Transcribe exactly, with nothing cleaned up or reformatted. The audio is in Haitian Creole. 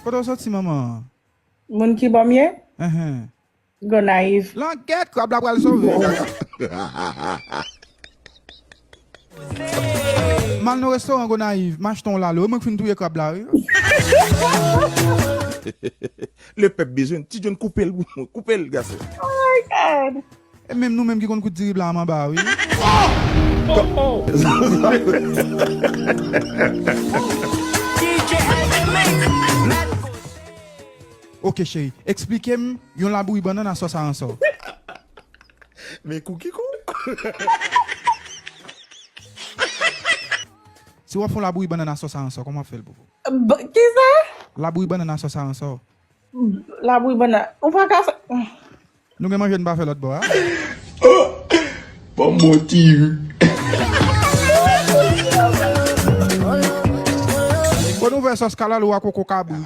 Kote w soti, manman? Moun ki ban m ye? Enhen. Gonayiv. Langèt, krab la pral sove. M al nan restoran Gonayiv, m achte yon lalo. E mwen k fin touye krab la, wi. Lepèp bezwen ti John, koupe l pou mwen. Koupe l, gason. Oh my God. E menm nou menm ki konn kout diri blan anba, wi. Ok, cheri, eksplike m yon labouyi bannann a sòs aransò. Men kou ki kou. Si w ap fè yon labouyi bannann a sòs aransò, kòman w ap fè l pou ou? B- Kisa? Labouyi bannann a sòs aransò. Labouyi bannann. Ou pa ka fè. Nou gen manje n pa fè lòt bò a. Ban m bon ti ri. Bon, nou fè sòs kalalou a koko kabri.